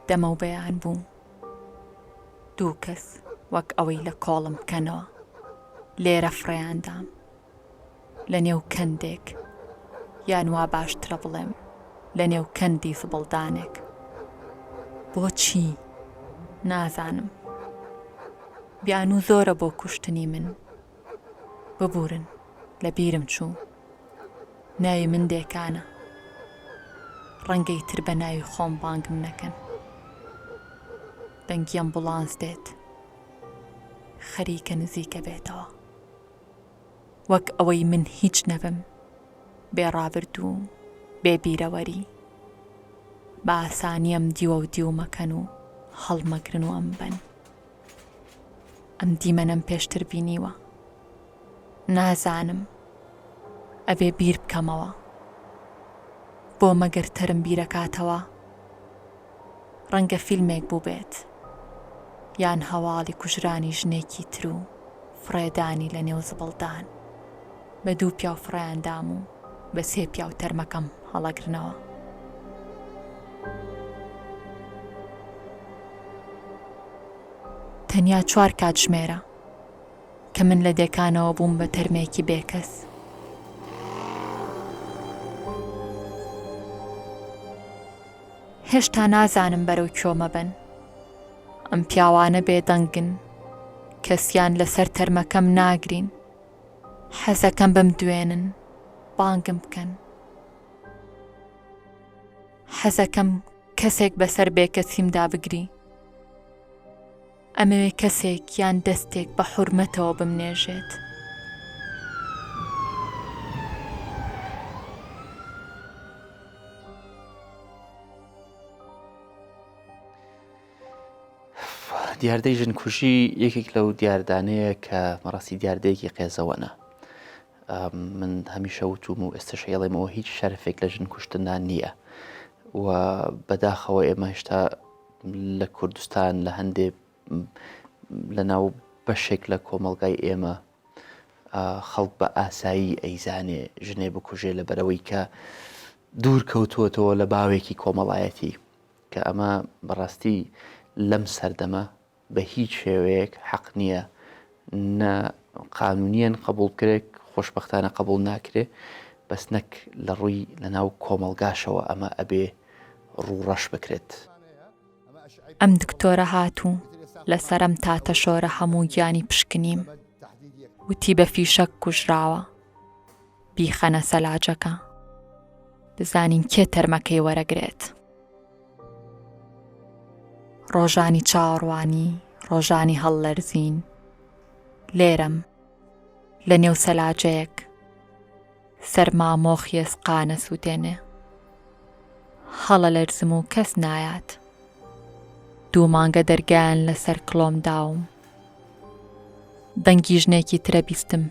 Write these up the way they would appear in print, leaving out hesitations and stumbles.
دەمەو بەیان بوو. دوو کەس وەک ئەوەی لە کۆڵم بکەنەوە لێرە فڕێیان دام. لە نێو کەندێک، یان وا باشترە بڵێم لە نێو کەندی زبڵدانێک. بۆچی؟ نازانم. بیانوو زۆرە بۆ کوشتنی من. ببورن لە بیرم چوو. ناوی من دێکانە. ڕەنگە ئیتر بە ناوی خۆم بانگم نەکەن. دەنگی ئەمبوڵانس دێت. خەریکە نزیکە بێتەوە. وەک ئەوەی من هیچ نەبم. بێ ڕابردوو، بێ بیرەوەری. بە ئاسانی ئەم دیوە و دیو مەکەن و هەڵمەگرن و ئەمبەن. ئەم دیمەنەم پێشتر بینیوە. نازانم. ئەبێ بیر بکەمەوە. بۆ مەگەر تەرم بیرەکاتەوە؟ ڕەنگە فیلمێک بووبێت. یان هەواڵی کوژرانی ژنێکی تر و فڕێدانی لە نێو زبڵدان. بە دوو پیاو فڕێیان دام و بە سێ پیاو تەرمەکەم هەڵەگرنەوە. تەنیا چوار کاتژمێرە کە من لە دێکانەوە بووم بە تەرمێکی بێکەس. هێشتا نازانم بەرەو کوێ مەبەن. ئەم پیاوانە بێدەنگن. کەسیان لەسەر تەرمەکەم ناگرین. حەزەکەم بمدوێنن، بانگم بکەن. حەزەکەم کەسێک بەسەر بێکەسیمدا بگری. ئەمەوێ کەسێک یان دەستێک بە حورمەتەوە بمنێژێت. دیاردەی ژنکوژی یەکێک لەو دیاردانەیە کە بەڕاستی دیاردەیەکی قێزەوەنە. من هەمیشە وتوم و ئێستش ئەیڵێمەوە هیچ شەرفێک لە ژن کوشتندا نییە و بەداخەوە ئێمە هێشتا لە کوردستان لە هەندێ لە ناو بەشێک لە کۆمەڵگای ئێمە خەڵک بە ئاسایی ئەیزانێ ژنێ بکوژێ لە بەرەوەی کە دوور کەوتووەتەوە لە باوێکی کۆمەڵایەتی کە ئەمە بەڕاستی لەم سەردەمە بە هیچ شێوەیەک حەق نییە نە قانونیەن قبوڵ بکرێت خۆشبەختانە قبوڵ ناکرێ بەس نەک لە ڕووی لە ناو کۆمەڵگاشەوە ئەمە ئەبێ ڕووڕەش بکرێت. ئەم دکتۆرە هات و لەسەر ئەم تاتەشۆرە هەموو گیانی پشکنیم وتی بە فیشەک کوژراوە بیخەنە سەلاجەکە بزانین کێ تەرمەکەی وەرەگرێت. ڕۆژانی چاوەڕوانی، ڕۆژانی هەڵلەرزین. لێرەم، لە نێو سەلاجەیەک. سەرما مۆخی ئێسقانە سووتێنێ. هەڵەلەرزم و کەس نایات. دوو مانگە دەرگایان لەسەر کڵۆم داوم. دەنگی ژنێکی ترە بیستم.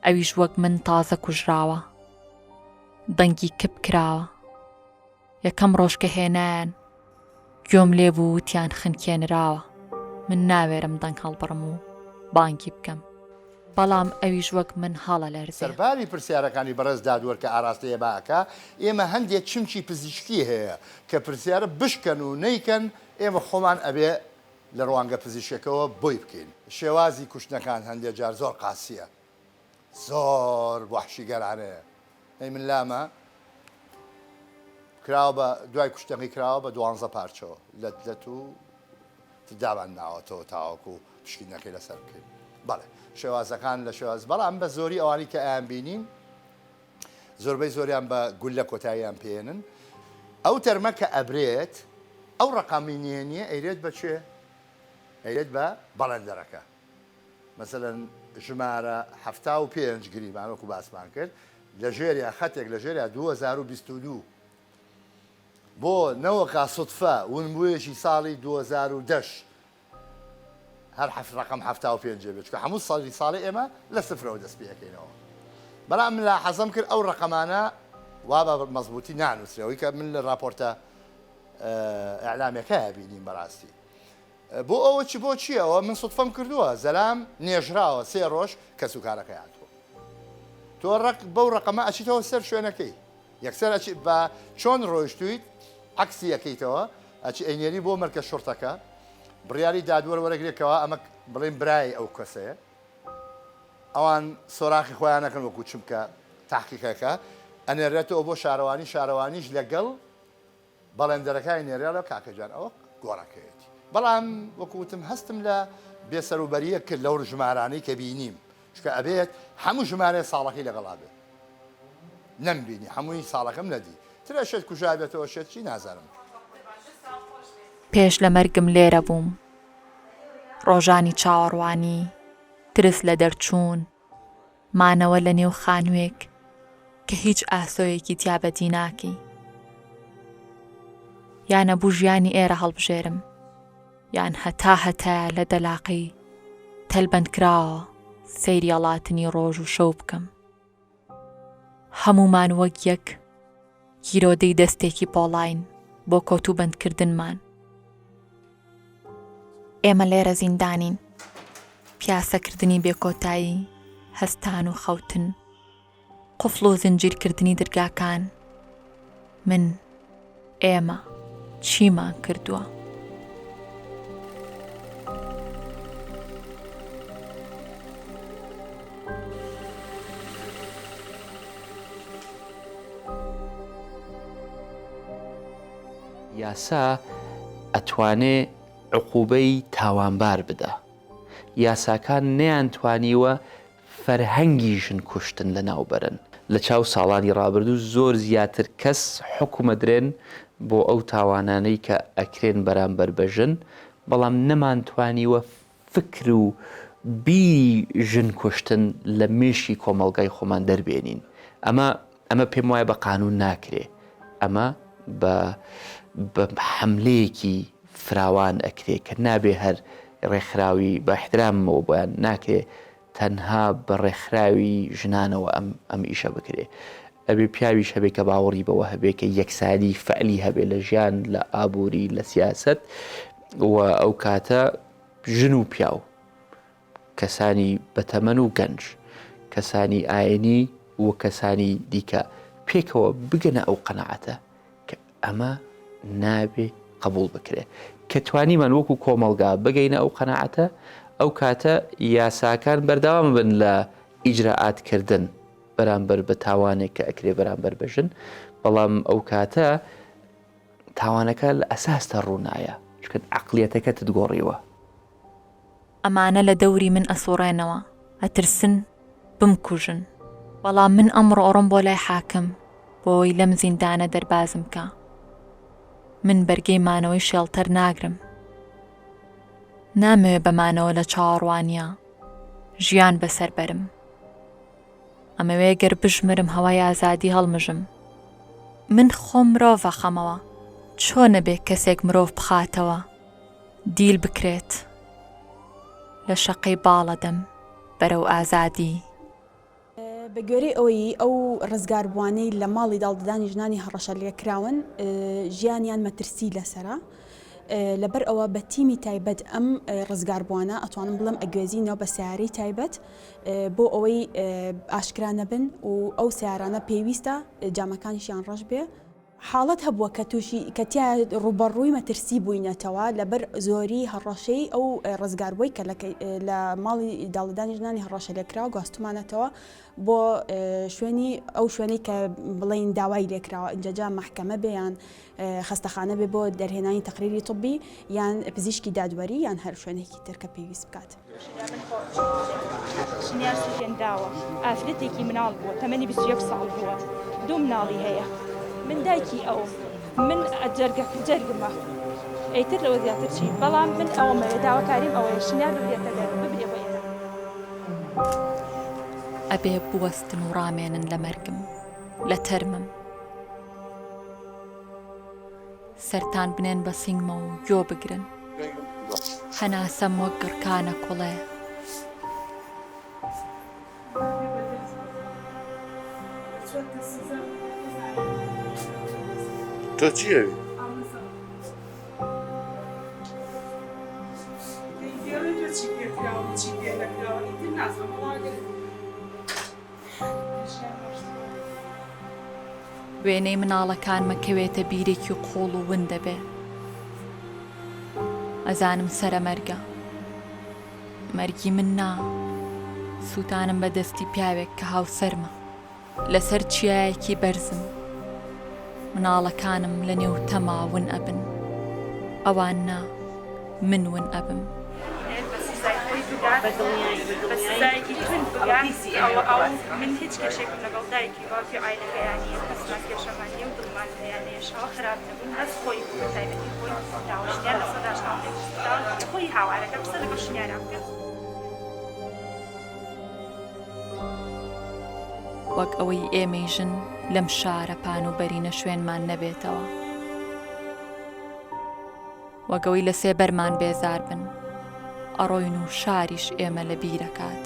ئەویش وەک من تازە کوژراوە. دەنگی کپ کراوە. یەکەم ڕۆژ کە هێنایان گوێم لێ بوو وتیان خنکێنراوە من ناوێرم دەنگ هەڵبڕم و بانگی بکەم بەڵام ئەویش وەک من هەڵەلەرزێ. سەرباری پرسیارەکانی بەڕێز دادوەر کە ئاراستەی ئێمە ئەکا، ئێمە هەندێ چمکی پزیشکی هەیە کە پرسیارە بشکەن و نەیکەن ئێمە خۆمان ئەبێ لە ڕوانگە پزیشکەکەوە بۆی بکەین. شێوازی کوشتنەکان هەندێ جار زۆر قاسییە. زۆر وەحشیگەرانەیە هەی من لامە کراوە بە دوای کوشتنەکەی کراوە بە دوانزە پارچەوە لەت لەت و دامان ناوەتەوە تاوەکو پشکینەکەی لەسەر بکەین بەڵێ شێوازەکان لە شێواز بەڵام بە زۆری ئەوانی کە ئەیان بینین زۆربەی زۆریان بە گولە کۆتاییان پێێنن ئەو تەرمە کە ئەبرێت ئەو ڕقامی نهێنیە ئەیرێت بە چێ ئەیرێت بە بەڵێندەرەکە مەسەلەن ژمارە 75 گریمان وەکو باسمان کرد لە ژێریا خەتێک لە ژێریا 2022 بۆ نەوەکا سوتفە ونبوویەکی ساڵی 2010 هەر حەفت ڕقم 75 بێت چونکە هەموو ساڵی ساڵی ئێمە لە سفرەوە دەست پێ ئەکەینەوە بەڵام من لاحەزەم کرد ئەو ڕقەمانە وا بە مەزبووتی نانووسرێ ئەوەی کە من لە ڕاپۆرتە ئیعلامەکە بینیم بەڕاستی بۆ ئەوە چ بۆ چیە ئەوە من سوتفەم کردووە زەلام نێژراوە سێ ڕۆژ کەس و کارەکەی هاتووە تۆ ڕق بەو ڕقەمە ئەچیتەوە سەر شوێنەکەی یەکسەر ئەچی بە چۆن ڕۆیشتویت عەکسی ئەکەیتەوە. ئەچی ئەینێری بۆ مەرکەز شوڕتەکە بڕیاری دادوەر وەرەگرێت کەوا ئەمە بڵێن برای ئەو کەسەیە ئەوان سۆراخی خۆیان نەکەن وەکو چمکە تحقیقەکە ئەنێرێتەوە بۆ شارەوانی شارەوانیش لەگەڵ بەڵێندەرەکانی نێرێڵە کاکە جان ئەوە گۆڕەکەیەتی بەڵام وەکو وتم هەستم لە بێسەروبەریە کرد لەو ژمارانەی کە بینیم چونکە ئەبێت هەموو ژمارەیە ساڵەکەی لەگەڵا بێت نەمبینی هەمووی ساڵەکەم نەدی ترە شێت کوژابێتەوە شێت چی نازانم. پێش لە مەرگم لێرە بووم. ڕۆژانی چاوەڕوانی، ترس لە دەرچوون، مانەوە لە نێو خانووێک کە هیچ ئاسۆیەکی تیا بەدی ناکەی. یان ئەبوو ژیانی ئێرە هەڵبژێرم، یان هەتا هەتایە لە دەلاقەی تەلبەندکراوە سەیری هەڵاتنی ڕۆژ و شەو بکەم. هەموومان وەک یەک گیرۆدەی دەستێکی پۆڵاین بۆ کۆتوبەندکردنمان. ئێمە لێرە زیندانین. پیاسەکردنی بێکۆتایی، هەستان و خەوتن، قفڵ و زنجیرکردنی درگاکان، من، ئێمە، چیمان کردووە؟ یاسا ئەتوانێ عقوبەی تاوانبار بدا. یاساکان نەیانتوانیوە فەرهەنگی ژن کوشتن لەناو بەرن. لە چاو ساڵانی ڕابردوو زۆر زیاتر کەس حوکمەدرێن بۆ ئەو تاوانانەی کە ئەکرێن بەرامبەر بە ژن، بەڵام نەمانتوانیوە فکر و بیری ژن کوشتن لە مێشکی کۆمەڵگای خۆمان دەربێنین. ئەمە ئەمە پێم وایە بە قانوون ناکرێ، ئەمە بە بە حەملەیەکی فراوان ئەکرێ کە نابێ هەر ڕێکخراوی بە ئیحتراممەوە بۆیان ناکرێ تەنها بە ڕێکخراوی ژنانەوە ئەم ئەم ئیشە بکرێ. ئەبێ پیاویش هەبێ کە باوەڕی بەوە هەبێ کە یەکسانی فەعلی هەبێ لە ژیان، لە ئابووری، لە سیاسەت و ئەو کاتە ژن و پیاو، کەسانی بەتەمەن و گەنج، کەسانی ئاینی و کەسانی دیکە پێکەوە بگەنە ئەو قەناعەتە کە ئەمە نابێ قبوڵ بکرێ. کە توانیمان وەکو کۆمەڵگا بگەینە ئەو قەناعەتە، ئەو کاتە یاساکان بەردەوام بن لە ئیجرائات کردن بەرامبەر بە تاوانێک کە ئەکرێ بەرامبەر بە ژن، بەڵام ئەو کاتە تاوانەکە لە ئەساسدا ڕوونایە، چونکە عەقڵیەتەکەتت گۆڕیوە. ئەمانە لە دەوری من ئەسوڕێنەوە، ئەترسن بمکوژن. بەڵام من ئەمڕۆ ئەڕۆم بۆ لای حاکم بۆوەی لەم زیندانە دەربازم کا. من بەرگەی مانەوەی شێڵتەر ناگرم. نامەوێ بە مانەوە لە چاوەڕوانییا ژیان بەسەر بەرم. ئەمەوێ گەر بشمرم هەوای ئازادی هەڵمژم. من خۆم مرۆڤ ئەخەمەوە، چۆن ئەبێ کەسێک مرۆڤ بخاتەوە؟ دیل بکرێت لە شەقەی باڵەدەم بەرەو ئازادی. بە گوێرەی ئەوەی ئەو ڕزگاربووانەی لە ماڵی داڵدەدانی ژنانی هەڕەشەلێکراون ژیانیان مەترسی لەسەرە، لەبەر ئەوە بە تیمی تایبەت ئەم ڕزگاربووانە ئەتوانم بڵێم ئەگوێزینەوە بە سەیارەی تایبەت بۆ ئەوەی ئاشکرا نەبن و ئەو سەیارانە پێویستە جامەکانیشیان ڕەش بێ. حاڵەت هەبووە کە تووشی کە تیایا ڕووبەڕووی مەترسی بووینەتەوە لەبەر زۆری هەڕەشەی ئەو ڕزگاربووەی کە لە ماڵی داڵدەدانی ژنانی هەڕەشەلێکراوە گواستومانەتەوە بۆ شوێنی ئەو شوێنەی کە بڵێین داوای لێکراوە ئینجا جا مەحکەمە بێ یان خەستەخانە بێ بۆ دەرهێنانی تەقریری طبی یان پزیشکی دادوەری یان هەر شوێنێکی تر کە پێویست بکات. شنیار سوتێنراوە، ئافرەتێکی مناڵ بووە، تەمەنی 21 ساڵ بووە، دوو مناڵی هەیە، من دایکی ئەوم، من جەرگە جەرگمە، ئیتر لەوە زیاتر چی، بەڵام من ئەوەمەوێ، داواکاریم ئەوەیە شنیار ببرێتە دەر، ببرێ بۆ ئێران. ئەبێ بوەستن و ڕامێنن لە مەرگم، لە تەرمم. سەرتان بنێن بە سینگمەوە و گۆ بگرن. هەناسەم وەک گڕکانە کوڵێ. تۆ چی ئەوی؟ وێنەی مناڵەکانمە کەوێتە بیرێکی قوڵ و ون دەبێ. ئەزانم سەرەمەرگە. مەرگی من نا، سووتانم بە دەستی پیاوێک کە هاوسەرمە. لەسەر چیایەکی بەرزم. مناڵەکانم لە نێو تەما ون ئەبن. ئەوان نا، من ون ئەبم. بە سزای خۆی بگات بە سزایەکی توند بگات ئەوە ئەو من هیچ کێشێکم لەگەڵ دایکی باوکی و عایلەکەیا نییە کەسمان کێشەمان نییە و دڵمان پێیان نەیەشاوە خراپ نەبوون بەس خۆی بوو بە تایبەتی خۆی داوە شنیار 85% خۆی هاوارەکە قسە لەگەڵ شنیارا بکە. وەک ئەوەی ئێمەی ژن لەم شارە پان و بەرینە شوێنمان نەبێتەوە. وەک ئەوەی لە سێبەرمان بێزار بن ئەڕۆین و شاریش ئێمە لە بیر ئەکات.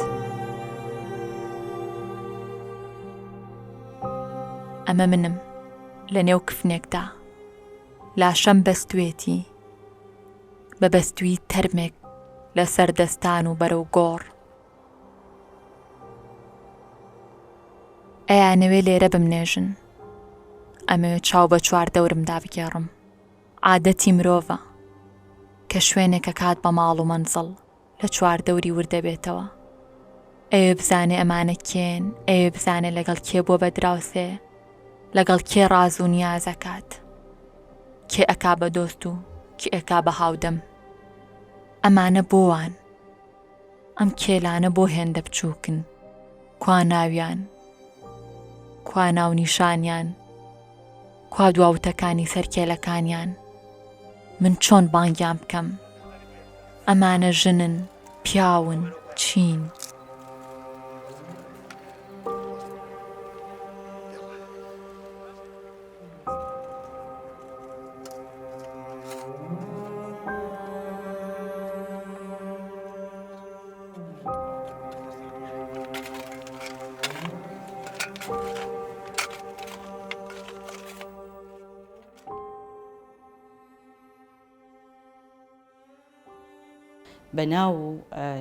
ئەمە منم لە نێو کفنێکدا لاشەم بەستوێتی بە بەستووی تەرمێک لەسەر دەستان و بەرەو گۆڕ. ئەیانەوێ لێرە بمنێژن ئەمەوێ چاو بە چواردەورمدا بگێڕم. عادەتی مرۆڤە کە شوێنێک ئەکات بە ماڵ و مەنزڵ لە چواردەوری ورد دەبێتەوە. ئەوێ بزانێ ئەمانە کێن، ئەوێ بزانێ لەگەڵ کێ بووە بە دراوسێ، لەگەڵ کێ ڕاز و نیاز ئەکات، کێ ئەکا بە دۆست و کێ ئەکا بە هاودەم. ئەمانە بۆ وان؟ ئەم کێلانە بۆ هێندە بچووکن؟ کوا ناویان؟ کوا ناونیشانیان؟ کوا دوا وتەکانی سەر کێلەکانیان؟ من چۆن بانگیان بکەم؟ ئەمانە ژنن، پیاون، چین؟ بە ناو و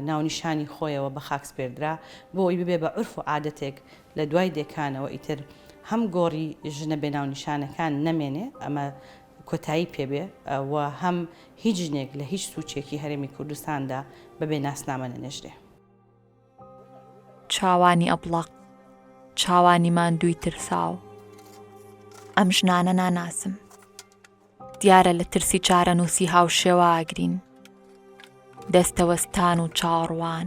ناونیشانی خۆیەوە بە خاک سپێردرا، بۆ ئەوەی ببێ بە عورف و عادەتێک لە دوای دێکانەوە ئیتر هەم گۆڕی ژنە بێ ناونیشانەکان نەمێنێ ئەمە کۆتایی پێ بێ و هەم هیچ ژنێک لە هیچ سوچێکی هەرێمی کوردستاندا بە بێ ناسنامە نەنێژرێ. چاوانی ئەبڵەق، چاوانی ماندووی ترساو. ئەم ژنانە ناناسم. دیارە لە ترسی چارەنووسی هاوشێوە ئاگرین. دەستەوەستان و چاوەڕوان.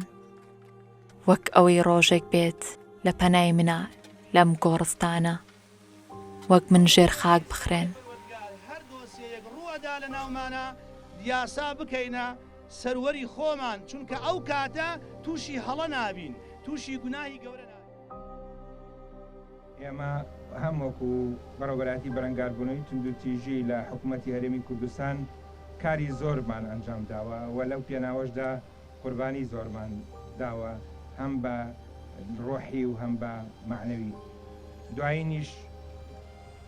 وەک ئەوەی ڕۆژێک بێت لە پەنای منا لەم گۆڕستانە وەک من ژێر خاک بخرێن. هەر دۆسیەیەک ڕووئەدا لە ناومانا یاسا بکەینە سەروەری خۆمان چونکە ئەو کاتە تووشی هەڵە نابین تووشی گوناهی گەورە نابین. ئێمە هەم وەکو بەڕێوەبەرایەتی بەرەنگاربوونەوەی توندوتیژی لە حکومەتی هەرێمی کوردستان کاری زۆرمان ئەنجامداوە و لەو پێناوەشدا قوربانی زۆرمان داوە هەم بە ڕۆحی و هەم بە مەعنەوی. دوایینیش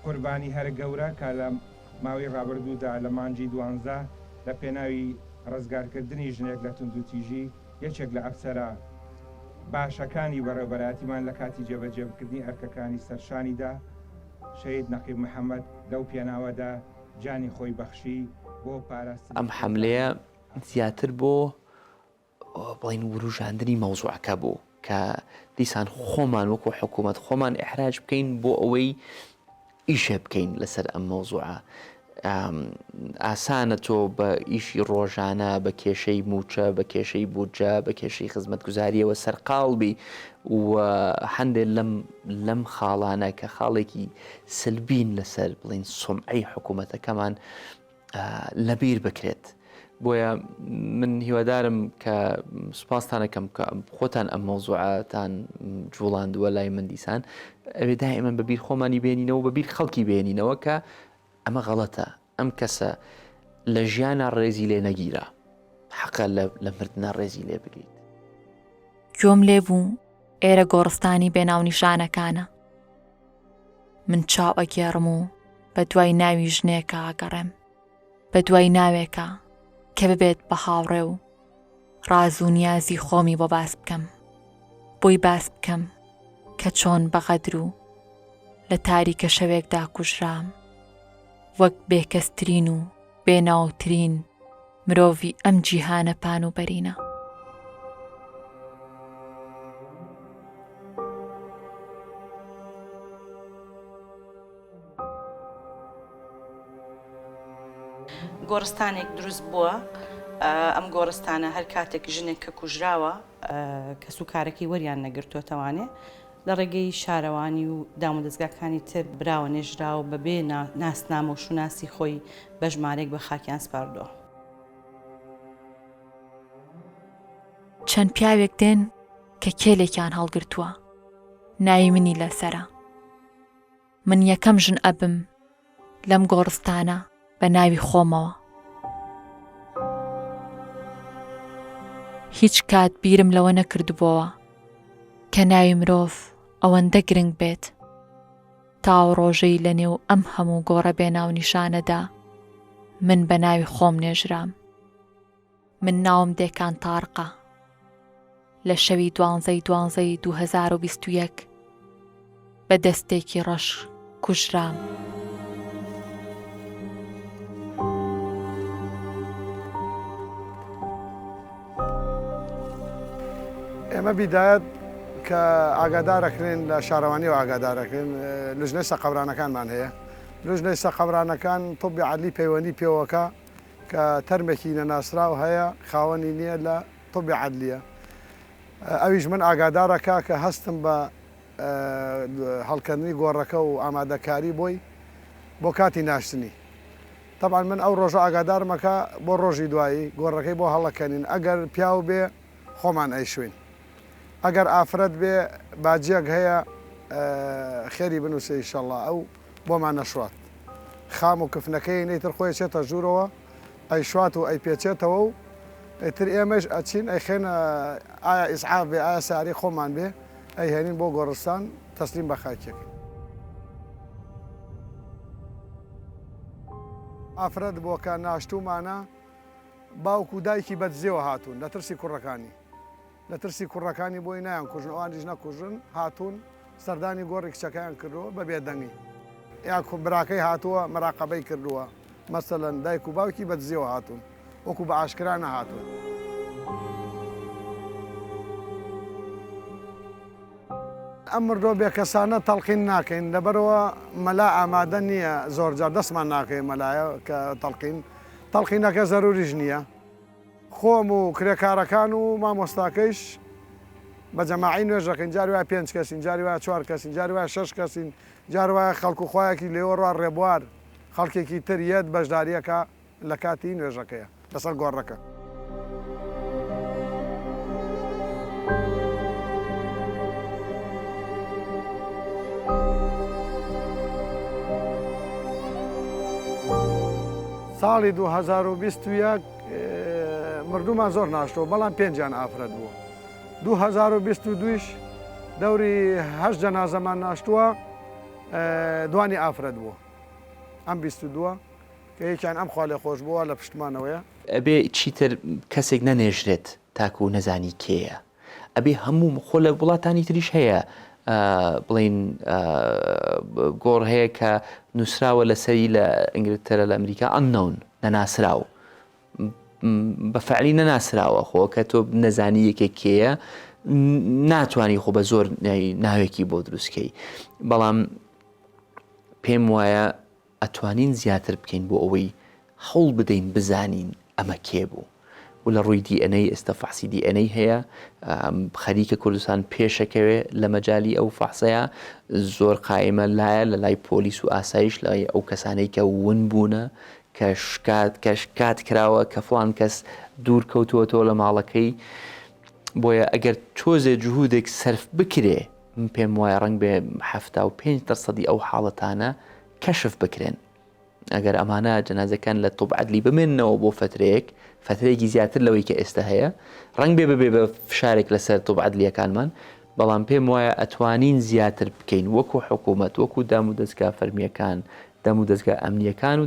قوربانی هەرە گەورە کە لە ماوەی ڕابردوودا لە مانگی دوانزە لە پێناوی ڕزگارکردنی ژنێک لە توندوتیژی یەکێک لە ئەفسەرە باشەکانی بەڕێوبەرایەتیمان لە کاتی جێبەجێبکردنی ئەرکەکانی سەرشانیدا شەهید نەقیب محەمەد لەو پێناوەدا گیانی خۆی بەخشی بۆ پاراستنی ئەم حەملەیە زیاتر بۆ بڵین وروژاندنی مەوزوعەکە بوو کە دیسان خۆمان وەکو حکوومەت خۆمان ئەحراج بکەین بۆ ئەوەی ئیشێ بکەین لەسەر ئەم مەوزوعە ئاسانە تۆ بە ئیشی ڕۆژانە بە کێشەی موچە بە کێشەی بودجە بە کێشەی خزمەتگوزاریەوە سەرقاڵ بی و هەندێک لەم لەم خاڵانە کە خاڵێکی سلبین لەسەر بڵین سمعی حکوومەتەکەمان لەبیر بکرێت بۆیە من هیوادارم کە سوپاستانەکەم کە خۆتان ئەم مەوزوعەتان جوڵاندووە لای من دیسان ئەوێ دائیمەن بە بیر خۆمانی بێنینەوە بە بیر خەڵکی بێنینەوە کە ئەمە غەڵەتە ئەم کەسە لە ژیانە ڕێزی لێ نەگیرا حەقە لە مردنا ڕێزی لێ بگریت. گوێم لێ بوو ئێرە گۆڕستانی بێ ناونیشانەکانە. من چاو ئەگێڕم و بە دوای ناوی ژنێکا ئەگەڕێم. بە دوای ناوێکا کە ببێت بە هاوڕێ و ڕاز و نیازی خۆمی بۆ باس بکەم. بۆی باس بکەم کە چۆن بە غەدر و لە تاریکە شەوێکدا کوژرام. وەک بێکەسترین و بێناوترین. مرۆڤی ئەم جیهانە پان و بەرینە. گۆڕستانێک دروست بووە، ئەم گۆڕستانە هەر کاتێک ژنێک کە کوژراوە، کەسوکارەکەی وەریان نەگرتووەتەوانێ لە ڕێگەی شارەوانی و دامودەزگاکانی تر براوە نێژراوە بەبێ ناسنامە و شوناسی خۆی بە ژمارەیەک بە خاکیان سپاردووە. چەند پیاوێک دێن کە کێلێکیان هەڵگرتووە ناوی منی لەسەرە. من یەکەم ژن ئەبم لەم گۆڕستانە بە ناوی خۆمەوە. هیچ کات بیرم لەوە نەکردبۆوە کە ناوی مرۆڤ ئەوەندە گرنگ بێت تا ئەو ڕۆژەی لە نێو ئەم هەموو گۆڕە بێ ناونیشانەدا من بە ناوی خۆم نێژرام. من ناوم دێکان تارقە. لە شەوی دوانزەی دوانزەی 2021 بە دەستێکی ڕەش کوژرام. ئێمە بیدایەت کە ئاگادارەکرێن لە شارەوانیەوە ئاگادارەکرێن لجنەی سەقەبرانەکانمان هەیە لجنەی سەقەبرانەکان طبی عەدلی پەیوەندی پێوەکە کە تەرمێکی نەناسراو هەیە خاوەنی نییە لە طبی عەدلیە ئەویش من ئاگادارەکا کە هەستم بە هەڵکەندنی گۆڕەکە و ئامادەکاری بۆی بۆ کاتی ناشتنی تەبعەن من ئەو ڕۆژە ئاگادارمەکا بۆ ڕۆژی دوایی گۆڕەکەی بۆ هەڵەکەنین ئەگەر پیاو بێ خۆمان ئەیشوین ئەگەر ئافرەت بێ باجیەک هەیە خێری بنوسێ ئیشەڵا ئەو بۆمان نەشوات خام و کفنەکەی ئیتر خۆی ئەچێتە ژوورەوە ئەیشوات و ئەیپێچێتەوە و ئیتر ئێمەش ئەچین ئەیخەینە ئایا ئیسعاف بێ ئایا سەیارەی خۆمان بێ ئەیهێنین بۆ گۆڕستان تەسلیم بە خاکیەکەین. ئافرەت بووە کە ناشتوومانە باوک و دایکی بە دزیەوە هاتوون لە ترسی کوڕەکانی. لە ترسی کوڕەکانی بۆی نایانکوژن ئەوانیش نەکوژن هاتوون سەردانی گۆڕی کچەکەیان کردووە بە بێدەنگی یا براکەی هاتووە مەراقەبەی کردووە مەسەلەن دایک و باوکی بە دزیەوە هاتوون وەکو بە ئاشکرا نەهاتوون. ئەم مردووە بێکەسانە تەڵقین ناکەین لەبەرئەوە مەلا ئامادە نییە زۆرجار دەستمان ناکەوێت مەلایە کە تەڵقین تەڵقینەکە زەروریش نییە. خۆم و کرێکارەکان و مامۆستاکەیش بە جەماعی نوێژ دەکەین، جاری وایە پێنج کەسین، جاری وایە چوار کەسین، جاری وایە شەش کەسین، جار وایە خەڵک و خوایەکی لێوەڕا ڕێبوار خەڵکێکی تر یەت بەشداری ئەکا لە کاتی نوێژەکەیا لەسەر گۆڕەکە. ساڵی 2021 مردوومان زۆر ناشتووە بەڵام پێنجیان ئافرەت بوو 2022 دەوری هەشت جەنازەمان ناشتووە دوانی ئافرەت بوو ئەم 22 کە یەکیان ئەم خوا لێخۆش بووە لە پشتمانەوەیە. ئەبێ چیتر کەسێک نەنێژرێت تاکو نەزانی کێیە. ئەبێ هەموو خۆ لە وڵاتانی تریش هەیە بڵین گۆڕ هەیە کە نووسراوە لەسەری لە ئینگلتەرە لە ئەمریکا ئەنۆن نەناسراو بە فعلی نەناسراوە خۆ کە تۆ نەزانی یەکێک کێیە ناتوانانی خۆ بە زۆر ناوێکی بۆ دروستکەی بەڵام پێم وایە ئەتوانین زیاتر بکەین بۆ ئەوەی هەوڵ بدەین بزانین ئەمە کێ بوو و لە ڕووی دی ئێن ئەی ئێستا فەحسی دی ئێن ئەی هەیە خەریکە کوردستان پێشەکەوێ لە مەجالی ئەو فەحسەیە زۆر قایمە لایە لە لای پۆلیس و ئاسایش لای ئەو کەسانەی کە ون بوونە کە شکات کە شکات کراوە کە فڵان کەس دوور کەوتووەتەوە لە ماڵەکەی بۆیە ئەگەر تۆزێ جهودێک سەرف بکرێ من پێم وایە ڕەنگ بێ 75 دەرسەدی ئەو حاڵەتانە کەشف بکرێن ئەگەر ئەمانە جەنازەکان لە طب عدلی بمێننەوە بۆ فترەیەک فترەیەکی زیاتر لەوەی کە ئێستا هەیە ڕەنگ بێ ببێ بە فشارێک لەسەر طب عدلیەکانمان بەڵام پێم وایە ئەتوانین زیاتر بکەین وەکو حکوومەت وەکو دام و دەستگا فەرمیەکان دەم و دەستگا ئەمنیەکان و.